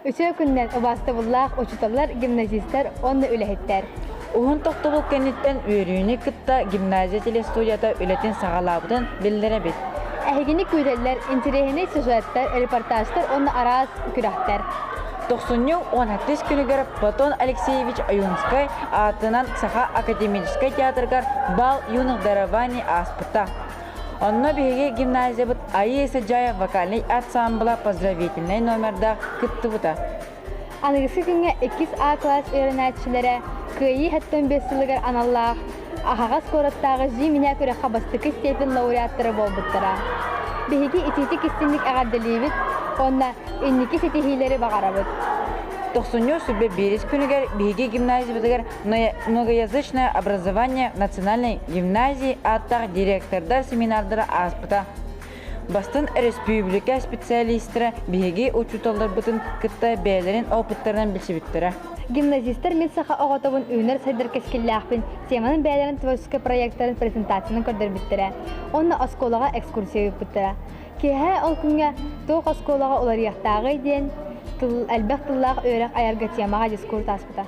Үтүө күнүнэн убаастабыллаах учууталлар, гимназистар уонна үлэһиттэр! Уһун тохтобул кэнниттэн үөрүүнү кытта гимназия телестудията үлэтин саҕалаабытын биллэрэбит. Эһигини күүтэллэр интэриэһинэй сюжеттар, репортажтар уонна араас күрэхтэр. Тохсунньу 18 күнүгэр Платон Алексеевич Ойуунскай аатынан Саха академическай театрыгар «Бал юных дарований» ааспыта. Онно биһиги гимназиябыт Айыы Сыдьаайа вокальнай ансаамбыла поздравительнай номердаах кыттыбыта. Аныгыскы күҥҥэ иккис А класс үөрэнээччилэрэ Кыайыы 75 сылыгар аналлаах аһаҕас куораттааҕы Жи-меня күрэххэ бастакы степень лауреаттара буолбуттара. Биһиги итиитик истиҥник эҕэрдэлиибит уонна инники ситиһиилэри баҕарабыт. Тохсунньу сүбэ биирис күнүгэр биһиги гимназиябытыгар многоязычное образование национальной гимназии ааттаах директордар семинардара ааспыта. Бастын республика специалистара биһиги учууталларбытын кытта бэйэлэрин опыттарынан билсибиттэрэ. Гимназистар Мин саха оҕотобун үүнэр-сайдар кэскиллээхпин теманан бэйэлэрин творческай проектарын презентациянан көрдөрбүттэрэ уонна оскуолаҕа экскурсия ыыппыттара. Киэһэ ол күҥҥэ туох оскуолаҕа уларыйыахтааҕый диэн тыл, элбэх тыллаах үөрэх айарга темаҕа дискурс ааспыта.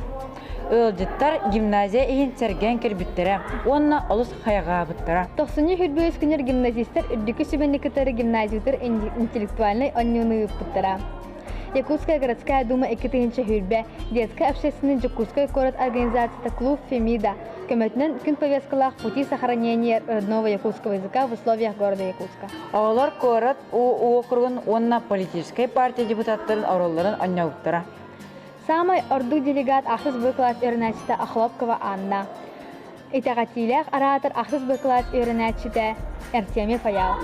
Ыалдьыттар гимназия иһин сэргээн кэлбиттэрэ уонна олус хайҕаабыттара. Тохсунньу хүрбүөс күнүр гимназистар үрдүкү сүбэни кытары гимназиятыр интеллектуальнай оонньууну ыыппыттара. Якутская городская дума 2000 детскай общественный Дьокуускай куорат организацията клуб Фемида көмөтүнэн күн повесткалаах пути сохранения родного якутского языка в условиях города Якутска. Оҕолор куорат уокуругун уонна политическай партия депутаттарын оруолларын оонньообуттара. Саамай ордук делегат ахсыс Б класс үөрэнээччитэ Охлопкова Анна. Итэҕэтиилээх араатар ахсыс Б класс үөрэнээччитэ Артемий Фаял.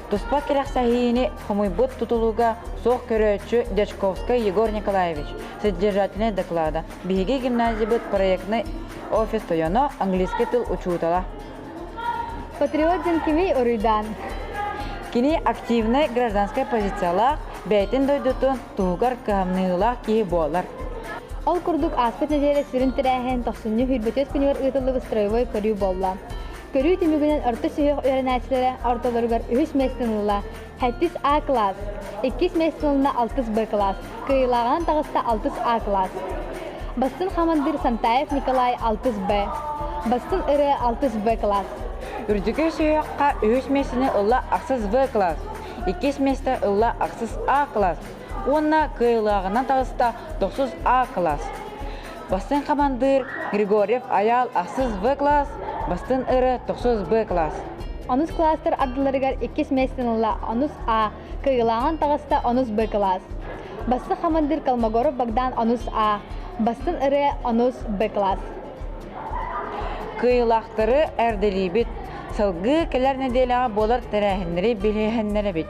Туспа кэрэхсэһиини хомуйбут тутулуга суох көрөөччү Дьячковскай Егор Николаевич содержательнай доклада биһиги гимназиябыт проектный офис тойоно английский тыл учуутала. Патриот диэн кимий уруйдаан? Кини активнай гражданскай позициялаах, бэйэтин дойдутун туһугар кыһамныылаах киһи буолар. Ол курдук ааспыт нэдиэлэ сүрүн тэрээһин тохсунньу сүүрбэтиэс күнүгэр ыытыллыбыт строевой көрүү буолла. Көрүү түмүгүнэн орто сүһүөх үөрэнээччилэрэ ортолоругар үһүс миэстэни ылла Сэттис А класс, иккис миэстэни ылла алтыс Б класс, кыайыылааҕынан таҕыста алтыс А класс. Бастын хамандыыр Сантаев Николай алтыс Б, бастын ырыа алтыс Б класс. Үрдүкү сүһүөххэ үһүс миэстэни ылла ахсыс В класс, иккис миэстэ ылла ахсыс А класс уонна кыайыылааҕынан таҕыста тохсус А класс. Бастыҥ хамандыыр Григорьев Айаал ахсыс В класс, бастыҥ ыры тохсус Б класс. Онус класстар ардыларыгар иккис миэстэни ылла онус А, кыайыылааҕын таҕыста онус Б класс. Бастыҥ хамандыыр Колмогоров Богдан онус А, бастыҥ ырыа онус Б класс. Кыайыылаахтары эрдэлиибит. Салгыы кэлэр нэдиэлэҕэ буолар тэрээһиннэри билиһиннэрэбит.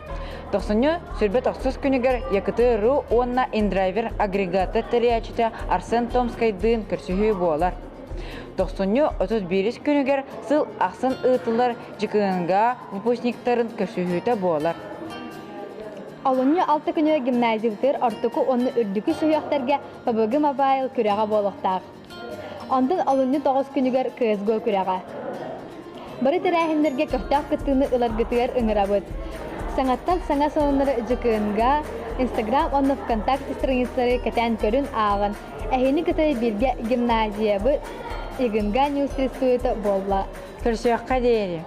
Тохсунньу сүрбэ тохсус күнүгэр ЯКТ-РУ уонна Индрайвер агрегата тэрийээччитэ Арсен Томскайдыын көрсүһүү буолар. Тохсунньу 31 күнүгэр сыл ахсын ыытыллар ДКНГ выпускниктарын көрсүһүүтэ буолар. Олунньу алта күнүгэр гимназиябытыгар ортоку уонна үрдүкү сүһүөхтэргэ ПБГ Mobile күрэҕэ буолуохтаах. Онтон олунньу тоҕус күнүгэр КСГО күрэҕэ. Бары тэрээһиннэргэ көхтөөх кыттыыны ыларгытыгар ыҥырабыт. Саҥаттан саҥа сонуннары ДКНГ, Инстаграм уонна ВКонтакте страницалары кэтээн көрүн ааҕын. Эһини кытары бииргэ гимназиябыт ИГНГ News буолла. Көрсүөххэ диэри.